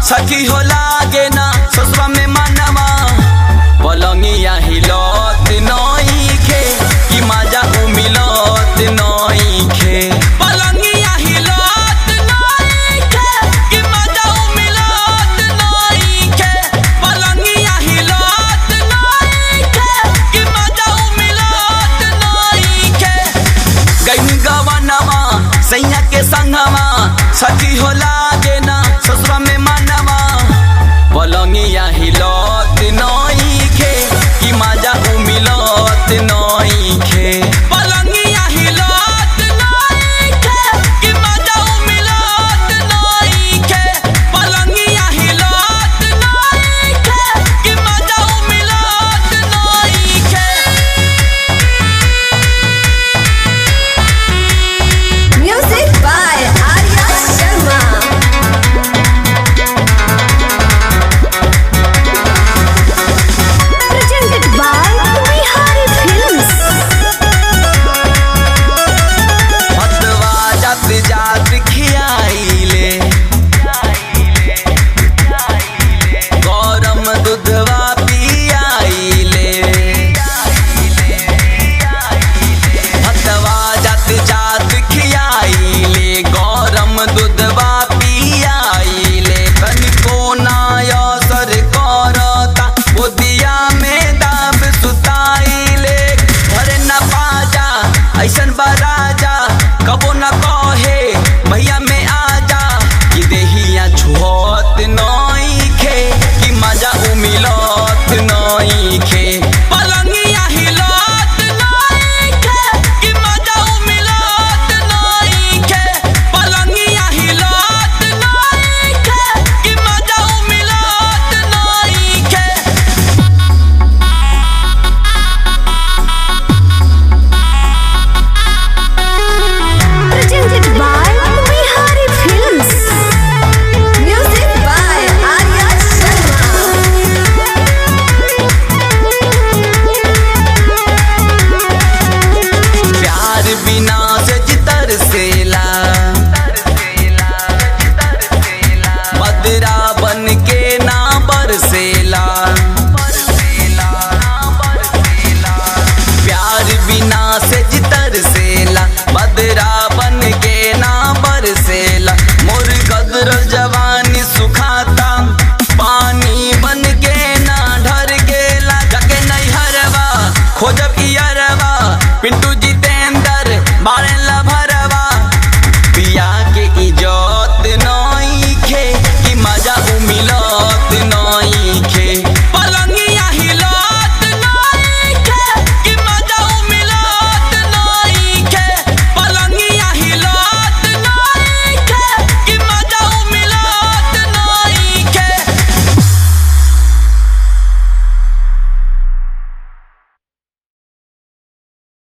सखी हो लागे ना ससुरा में मनवा। पलंगिया हिलत नइखे कि मजा उ मिलत नइखे। पलंगिया हिलत नइखे कि मजा उ मिलत नइखे। पलंगिया हिलत नइखे कि मजा उ मिलत नइखे। गईनी गवनवा सैया के संगवा, सखी हो लागे ना ससुरा में मनवा। पलंगिया हिलत नइखे कि मजा उ मिलत नइखे। पलंगिया हिलत नइखे कि मजा उ मिलत नइखे। पलंगिया हिलत नइखे कि मजा उ मिलत नइखे। Music by Arya Sharma. Presented by Bihari Films. हतवा जात जात खियाइले, गरम दूधवा पियाइले। हतवा जात जात खियाइले, गरम दूधवा पियाइले। तनिको ना असर करता गोदिया में दाब सुताइले। धरे न पाजा ऐसन बराजा, कबो न